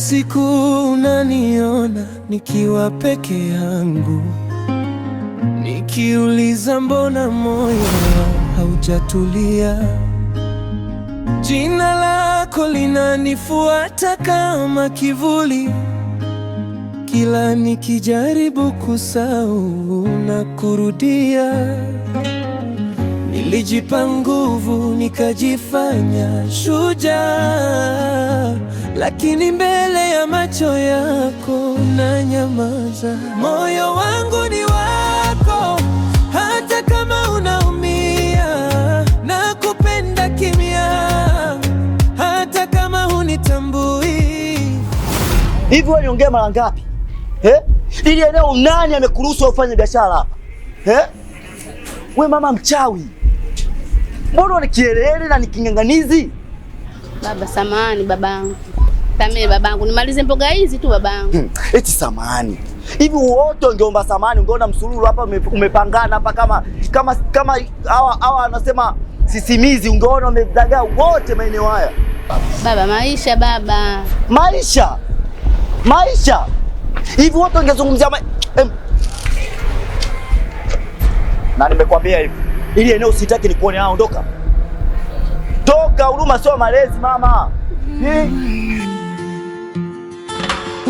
Usiku unaniona nikiwa peke yangu, nikiuliza mbona moyo haujatulia. Jina lako linanifuata kama kivuli, kila nikijaribu kusahau na kurudia. Nilijipa nguvu nikajifanya shujaa, lakini mbele ya macho yako nanyamaza. Moyo wangu ni wako, hata kama unaumia. Nakupenda kimya, hata kama hunitambui. Hivi wewe niongea mara ngapi? Eh? Ili eneo nani amekuruhusu ufanye biashara hapa? Eh? We mama mchawi. Mbona ni kielele na ni king'ang'anizi? Baba samahani, babangu. Samehe babangu, nimalize mboga hizi tu babangu. Eti samahani. Hivi wote ungeomba samahani, ungeona msururu hapa umepangana hapa kama kama kama hawa hawa anasema sisimizi, ungeona wamedagaa wote maeneo haya. Baba, maisha baba. Maisha. Maisha. Hivi wote ungezungumzia Na nimekwambia hivi, ili eneo sitaki nikuone. Ondoka. Toka, huruma sio malezi mama.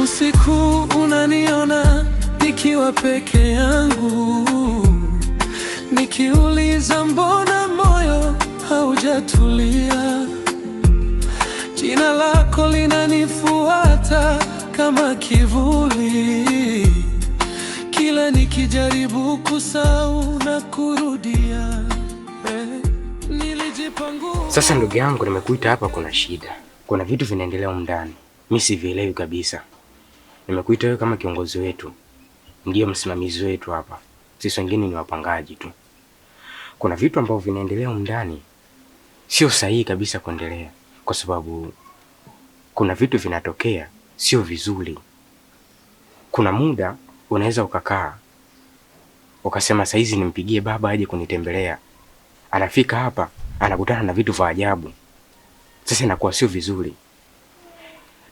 Usiku unaniona nikiwa peke yangu, nikiuliza mbona moyo haujatulia. Jina lako linanifuata kama kivuli, kila nikijaribu kusahau na kurudia. Nilijipa nguvu. Sasa ndugu yangu, nimekuita hapa, kuna shida, kuna vitu vinaendelea humu ndani, mimi sivielewi kabisa. Nimekuita wewe kama kiongozi wetu, ndiyo msimamizi wetu hapa, sisi wengine ni wapangaji tu. Kuna vitu ambavyo vinaendelea humu ndani sio sahihi kabisa kuendelea, kwa sababu kuna vitu vinatokea sio vizuri. Kuna muda unaweza ukakaa ukasema saizi nimpigie baba aje kunitembelea, anafika hapa anakutana na vitu vya ajabu. Sasa inakuwa sio vizuri.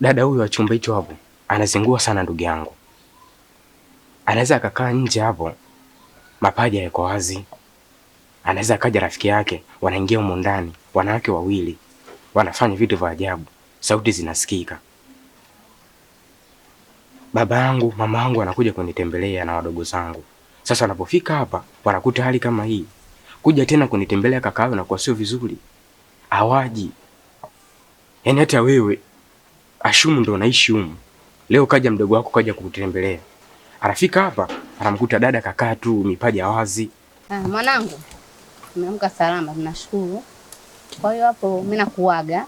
Dada huyu wa chumba hicho hapo anazingua sana ndugu yangu, anaweza akakaa nje hapo, mapaja yako wazi, anaweza akaja rafiki yake, wanaingia humo ndani, wanawake wawili wanafanya vitu vya ajabu, sauti zinasikika. Baba yangu mama yangu anakuja kunitembelea na wadogo zangu. Sasa wanapofika hapa wanakuta hali kama hii, kuja tena kunitembelea kaka yao inakuwa sio vizuri, hawaji. Yaani hata wewe Ashumu ndo unaishi humu, leo kaja mdogo wako kaja kukutembelea, anafika hapa anamkuta dada kakaa tu mipaja wazi. Ah, mwanangu, umeamka salama, tunashukuru. Kwa hiyo hapo mimi nakuaga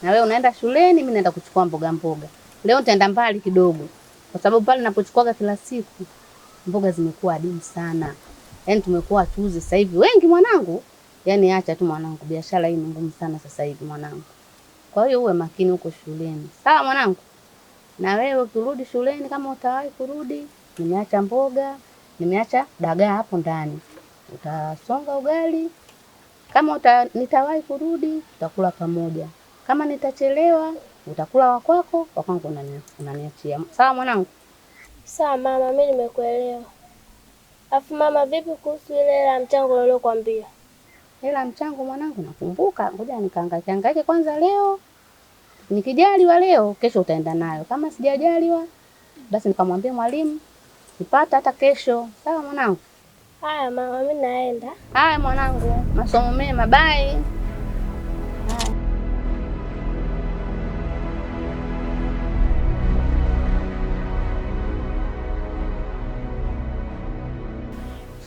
na wewe unaenda shuleni, mimi naenda kuchukua mboga mboga. Leo nitaenda mbali kidogo, kwa sababu pale napochukuaga kila siku mboga zimekuwa adimu sana. Yaani tumekuwa wachuuzi sasa hivi wengi mwanangu. Yaani acha tu mwanangu, biashara hii ni ngumu sana sasa hivi mwanangu. Kwa hiyo uwe makini huko shuleni. Sawa mwanangu? Na wewe ukirudi shuleni kama utawahi kurudi, nimeacha mboga, nimeacha dagaa hapo ndani. Utasonga ugali. Kama nitawahi kurudi, tutakula pamoja. Kama nitachelewa, utakula wa kwako, wa kwangu unaniachia. Sawa mwanangu? Sawa mama, mimi nimekuelewa. Afu mama, vipi kuhusu ile hela ya mchango niliyokuambia? Hela mchango mwanangu, nakumbuka. Ngoja nikahangaike hangaike kwanza leo. Nikijaliwa leo, kesho utaenda nayo. Kama sijajaliwa, basi nikamwambia mwalimu nipata hata kesho. Sawa mwanangu? Haya mama, mimi naenda. Haya mwanangu, masomo mema, bye.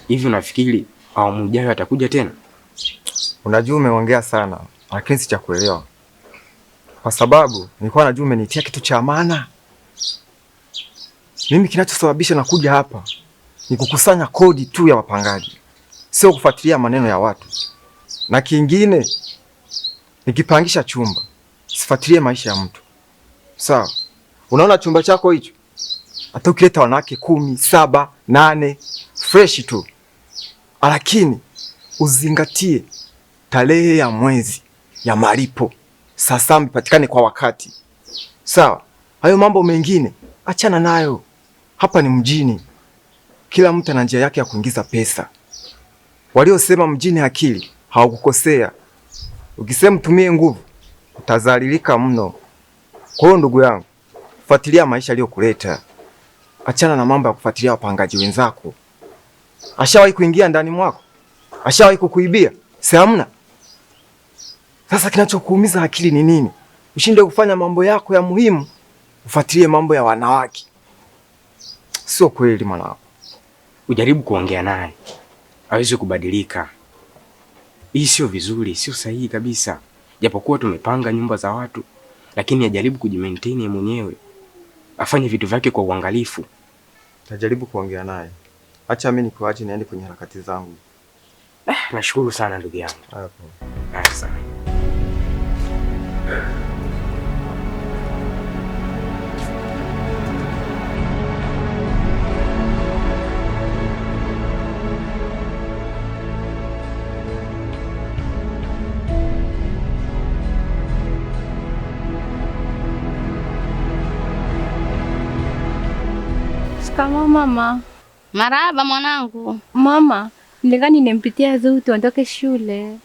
Hivi unafikiri awamu ijayo atakuja tena? Unajua umeongea sana, lakini sichakuelewa. Kwa sababu nilikuwa najua umenitia kitu cha maana. Mimi kinachosababisha nakuja hapa ni kukusanya kodi tu ya wapangaji, sio kufuatilia maneno ya watu. Na kingine, nikipangisha chumba sifuatilie maisha ya mtu, sawa? Unaona chumba chako hicho, hata ukileta wanawake 10, 7, 8 fresh tu, lakini uzingatie tarehe ya mwezi ya malipo, saa saba ipatikane kwa wakati, sawa? Hayo mambo mengine achana nayo. Hapa ni mjini, kila mtu ana njia yake ya kuingiza pesa. Waliosema mjini akili hawakukosea. Ukisema tumie nguvu utazalilika mno. Kwa hiyo ndugu yangu, fuatilia maisha aliyokuleta. Achana na mambo ya kufuatilia wapangaji wenzako. Ashawahi kuingia ndani mwako? Ashawahi kukuibia? Si hamna. Sasa kinachokuumiza akili ni nini? Ushinde kufanya mambo yako ya muhimu, ufuatilie mambo ya wanawake. Sio kweli mwanangu. Ujaribu kuongea naye aweze kubadilika. Hii sio vizuri, sio sahihi kabisa. Japokuwa tumepanga nyumba za watu, lakini ajaribu kujimaintain yeye mwenyewe, afanye vitu vyake kwa uangalifu. Tajaribu kuongea naye. Acha mimi nikuache niende kwenye harakati zangu. Nashukuru sana ndugu yangu. Hapo. Haya sana. Shikamoo mama. Marahaba mwanangu. Mama, nilikuwa ninempitia Zuu tuondoke shule.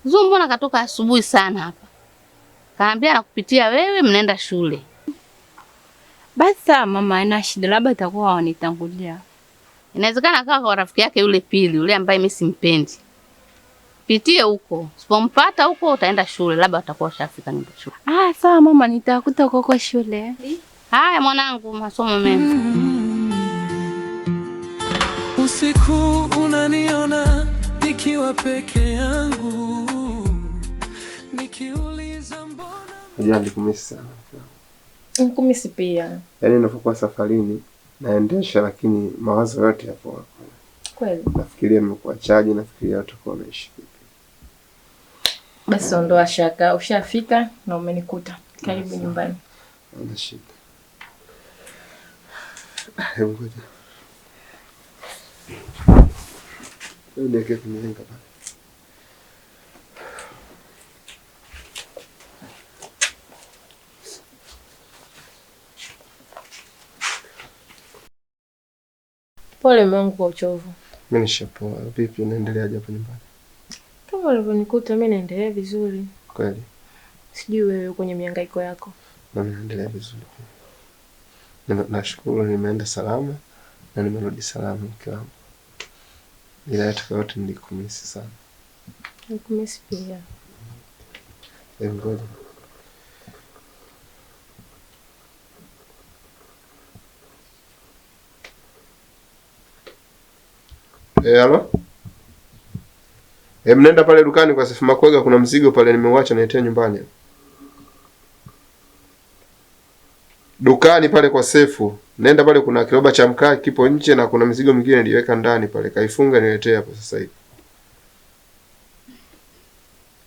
Zuu mbona katoka asubuhi sana hapa? Kaambia nakupitia wewe mnaenda shule. Basi sawa mama, haina shida, labda itakuwa wanitangulia. Inawezekana akawa kwa rafiki yake yule Pili, yule ambaye mimi simpendi. Pitie huko. Usipompata huko utaenda shule, labda atakuwa ushafika nyumba shule. Ah, sawa mama, nitakuta huko kwa shule. Haya mwanangu, masomo mema. Usiku unaniona nikiwa peke yangu, nikiuliza mbona. Unajua nilikumisi sana. Nikumisi pia. Yaani ninapokuwa safarini naendesha, lakini mawazo yote yapo hapo. Kweli. Nafikiria nimekuachaje, nafikiria utakuwa unaishi vipi. Basi ondoa shaka, ushafika na umenikuta. Karibu nyumbani. Hamna shida. Hebu ngoja. Hebu niweke kwenye pale. Pole mume wangu kwa uchovu. Mimi nishapoa. Vipi, unaendeleaje hapa nyumbani? Kama ulivyonikuta mimi naendelea vizuri. Kweli? Sijui wewe kwenye mihangaiko yako. Na mimi naendelea vizuri pia. Nashukuru nimeenda salama na nimerudi salama mke wangu. Ila yote yote nilikumisi sana. Nilikumisi pia. Hebu ngoja. Halo? Mnaenda pale dukani kwa Sefu Makwega, kuna mzigo pale nimeuacha naletea nyumbani. Dukani pale kwa Sefu, nenda pale kuna kiroba cha mkaa kipo nje na kuna mzigo mwingine niliweka ndani pale. Kaifunga niletee hapo sasa hivi.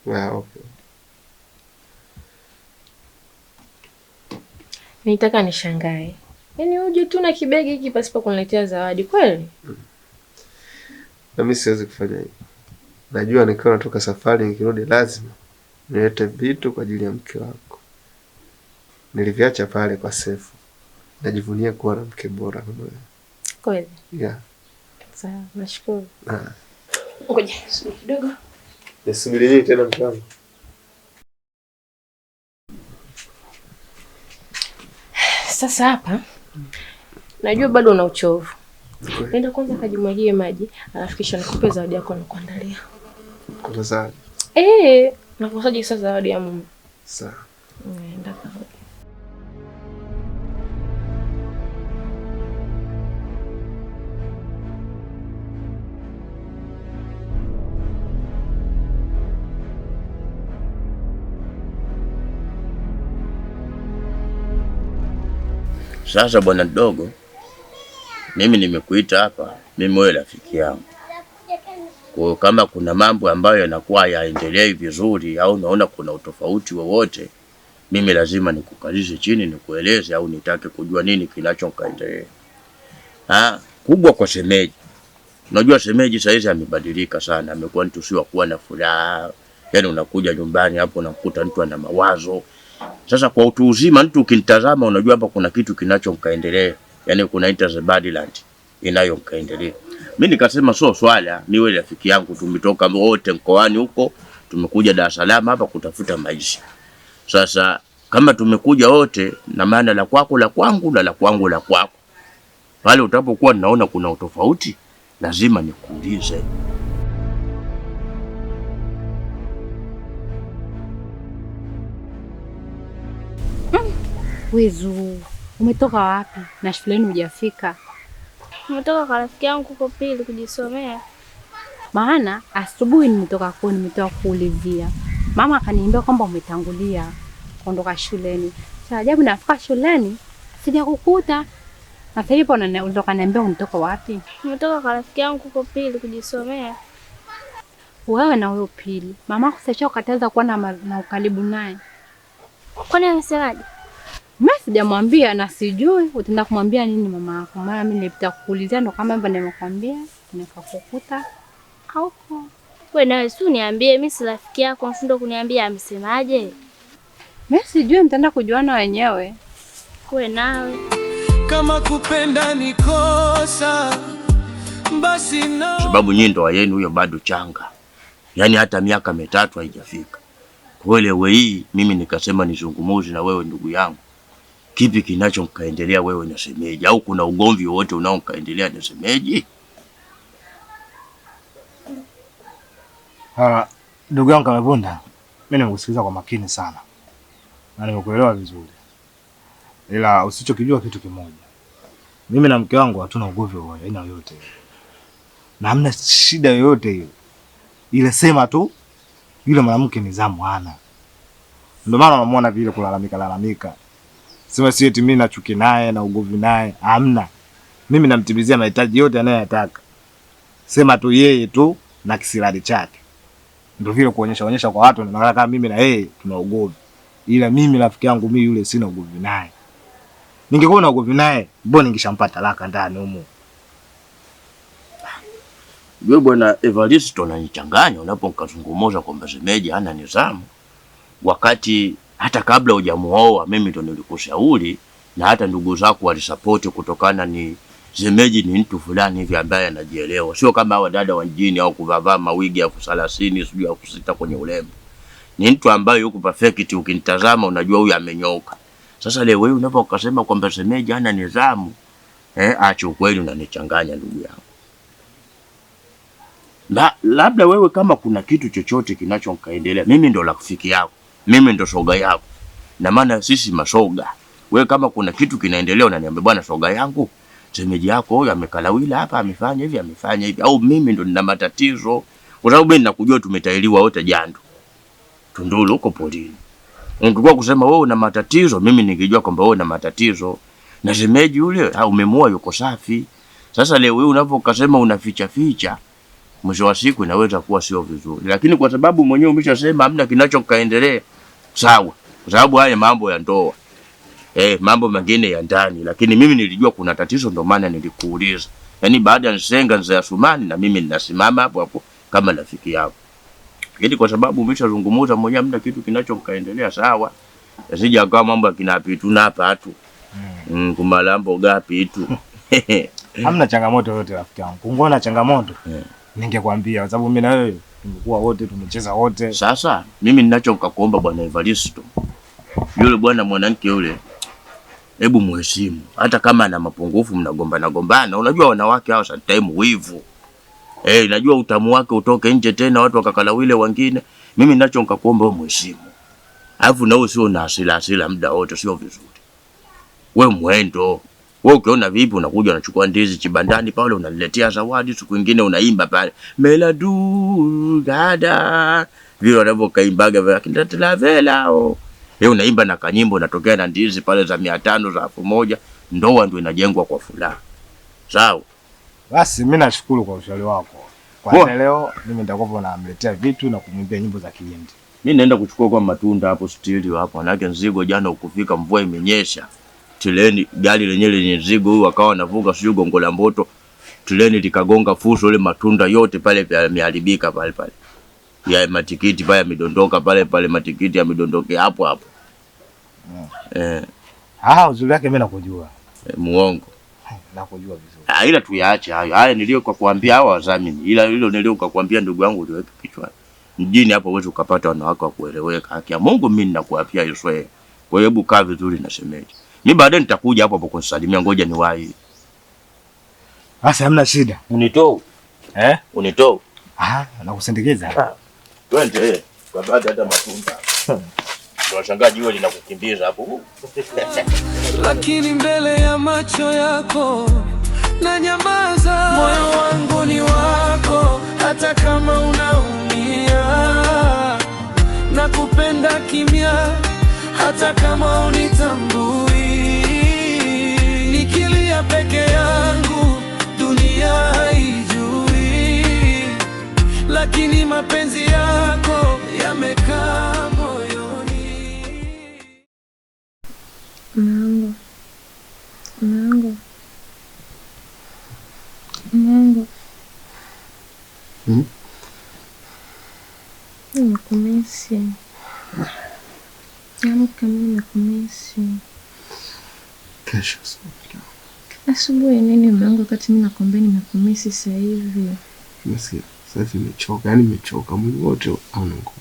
Okay. Nitaka nishangae. Yaani uje tu na kibegi hiki pasipo kuniletea zawadi kweli? Na mimi siwezi kufanya hivyo. Najua nikiwa natoka safari nikirudi lazima nilete vitu kwa ajili ya mke wako. Niliviacha pale kwa Sefu. Najivunia kuwa na mke bora kama wewe. Kweli? Yeah. Sawa, nashukuru. Ngoja subiri kidogo. Nisubiri nini tena mke wangu? Sasa hapa najua bado una uchovu. Nenda kwanza kajimwagie maji, alafu kisha nikupe zawadi yako nakuandalia. Kwa zawadi? Nakusaje sasa zawadi ya mume? Sawa. Nenda kaoge. Sasa bwana mdogo, mimi nimekuita hapa, mimi wewe rafiki yangu. Kwa kama kuna mambo ambayo yanakuwa hayaendelei vizuri au naona kuna utofauti wowote, mimi lazima nikukalishe chini nikueleze au nitake kujua nini kinachoendelea. Kubwa kwa shemeji. Unajua shemeji saizi amebadilika sana, amekuwa mtu sio kuwa na furaha. Yaani unakuja nyumbani hapo unakuta mtu ana mawazo. Sasa kwa utu uzima mtu ukinitazama unajua hapa kuna kitu kinachomkaendelea. Yaani kuna Interzabadiland inayomkaendelea. Mimi nikasema sio swala, ni wewe rafiki yangu, tumetoka wote mkoani huko, tumekuja Dar es Salaam hapa kutafuta maisha. Sasa kama tumekuja wote, na maana la kwako la kwangu na la kwangu la kwako. Pale utapokuwa naona kuna utofauti, lazima nikuulize. Wezu, umetoka wapi? Na shuleni hujafika? Nimetoka kwa rafiki yangu huko Pili kujisomea. Maana asubuhi nimetoka kwa nimetoka kuulizia. Mama akaniambia kwamba umetangulia kuondoka shuleni. Cha ajabu nafika shuleni sijakukuta. Na sasa hivi unatoka niambia unatoka wapi? Nimetoka kwa rafiki yangu huko Pili kujisomea. Wewe na huyo Pili, mama yako kataza kuwa na ukaribu naye. Kwani anasemaje? Mimi sijamwambia na sijui utaenda kumwambia nini mama yako. Maana mimi nilipita kukuulizia ndo kama hivyo nimekwambia, nikakukuta hauko. Wewe nawe si uniambie, mimi si rafiki yako, mfundo kuniambia amsemaje? Mimi sijui, mtaenda kujuana wenyewe. Wewe nawe kama kupenda ni kosa basi na sababu nyinyi ndoa yenu huyo bado changa. Yaani hata miaka 3 haijafika. Kwa leo hii mimi nikasema nizungumuze na wewe ndugu yangu. Kipi kinachomkaendelea wewe na shemeji? Au kuna ugomvi wowote unaomkaendelea na shemeji? Ndugu yangu Kamepunda, mimi nimekusikiliza kwa makini sana na nimekuelewa vizuri. Ila usichokijua kitu kimoja, mimi na mke wangu hatuna ugomvi wa aina yoyote na hamna shida yoyote hiyo. Ile sema tu yule mwanamke ni zamu hana. Ndio maana unamuona vile kulalamika lalamika. Sema si eti mimi nachuki naye na ugomvi naye, hamna. Mimi namtimizia mahitaji yote anayotaka. Sema tu yeye tu na kisirani chake. Ndio vile kuonyesha onyesha kwa watu na kama mimi na yeye tuna ugomvi. Ila mimi rafiki yangu mimi yule sina ugomvi naye. Ningekuwa na ugomvi naye, mbona ningeshampa talaka ndani humo. Wewe bwana Evaristo unanichanganya unapokazungumza kwamba shemeji hana nidhamu, wakati hata kabla hujamuoa mimi ndo nilikushauri na hata ndugu zako walisupport kutokana ni shemeji ni mtu fulani hivi ambaye anajielewa, sio kama hawa dada wa mjini au kuvaa mawigi 30,000 sijui 6,000 kwenye urembo. Ni mtu ambaye yuko perfect, ukinitazama unajua huyu amenyoka. Sasa leo wewe unapokasema kwamba shemeji hana nidhamu, acha ukweli, unanichanganya ndugu yangu. Na labda wewe kama kuna kitu chochote kinachokaendelea, mimi ndo rafiki yako, mimi ndo shoga yako. Na maana sisi mashoga. Wewe kama kuna kitu kinaendelea unaniambia bwana shoga yangu, shemeji yako huyo amekalawila hapa, amefanya hivi, amefanya hivi, au mimi ndo nina matatizo. Kwa sababu mimi ninakujua tumetailiwa wote jando. Tunduru huko polini. Ungekuwa kusema wewe una matatizo, mimi ningejua kwamba wewe una matatizo. Na shemeji yule umemuoa yuko safi. Sasa leo wewe unapokasema unaficha ficha, mwisho wa siku inaweza kuwa sio vizuri. Lakini kwa sababu mwenyewe umeshasema hamna kinachokaendelea, sawa. Kwa sababu haya mambo ya ndoa, mambo mengine ya ndani, lakini mimi nilijua kuna tatizo ndio maana nilikuuliza. Yaani baada ya nsenga nza ya Sumani na mimi ninasimama hapo hapo kama rafiki yako. Lakini kwa sababu umeshazungumza mwenyewe hamna kitu kinachokaendelea, sawa. Sija kama mambo kinapitu na hapa tu. Kumalambo gapi tu. Hamna changamoto yoyote rafiki yangu. Kungoona changamoto ningekwambia kwa sababu mimi na wewe tumekuwa wote, tumecheza wote. Sasa mimi ninachokuomba bwana Evaristo, yule bwana mwanamke yule, hebu muheshimu. Hata kama ana mapungufu mnagombana gombana. Unajua wanawake hao sometimes wivu. Najua utamu wake utoke nje tena watu wakakalawile wengine. Mimi ninachokuomba wewe muheshimu. Alafu na wewe sio na hasira hasira muda wote, sio vizuri. Wewe mwendo. Wewe ukiona vipi unakuja unachukua ndizi kibandani pale unaniletea zawadi, siku nyingine unaimba pale Meladu dada vile wanavyokaimbaga vile kindatela velao. Wewe unaimba na kanyimbo unatokea na ndizi pale za 500 za 1000. Ndoa ndio inajengwa kwa furaha. Sawa. Basi mimi nashukuru kwa ushauri wako. Kwa leo mimi nitakuwa namletea vitu na kumwimbia nyimbo za Kihindi. Mimi naenda kuchukua kwa matunda hapo stili hapo, manake nzigo jana ukufika mvua imenyesha. Treni gari lenyewe lenye mzigo huyu akawa anavuka sio Gongo la Mboto, treni likagonga fuso ile matunda yote pale yameharibika pale pale. Ya matikiti pale yamedondoka pale pale, matikiti yamedondokea hapo hapo. Ah, uzuri wake mimi nakujua. Muongo. Nakujua vizuri. Ah, ila tuyaache hayo. Haya nilio kwa kuambia hawa wadhamini. Ila hilo nilio kwa kuambia ndugu yangu uliweke kichwani. Mjini hapo uweze ukapata wanawake wa kueleweka. Haki ya Mungu mimi ninakuapia Yuswe. Kwa hiyo hebu kaa vizuri na shemeji. Mimi baadaye nitakuja hapo hapo kusalimia, ngoja niwahi. Sasa hamna shida. Unitoe. Eh? Unitoe. Ah, nakusindikiza. Twende kwa baada hata matunda. Unashangaa jiwe linakukimbiza hapo. Lakini mbele ya macho yako na nyamaza. Moyo wangu ni wako hata kama unaumia. Nakupenda kimya hata kama unitambui. Nikilia peke yangu dunia haijui, lakini mapenzi yako yamekaa moyoni. Mungu, Mungu, Mungu. Nimekumisi. Amka, mimi nimekumisi. Kesho asubuhi. Asubuhi nini mume wangu, wakati mimi nakwambia nimekumisi sasa hivi. Nasikia sasa hivi nimechoka, yani nimechoka, mwili wote hauna nguvu.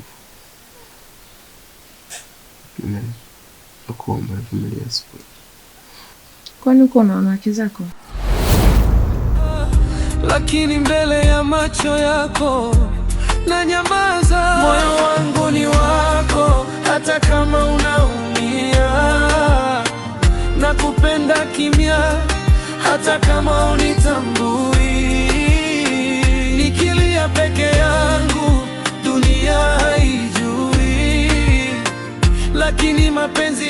Nakuomba nivumilie asubuhi. Kwani uko na wanawake zako? Lakini mbele ya macho yako na nyamaza. Moyo wangu ni wako hata kama unaumia. Nakupenda kimya hata kama unitambui. Nikilia peke yangu dunia haijui, lakini mapenzi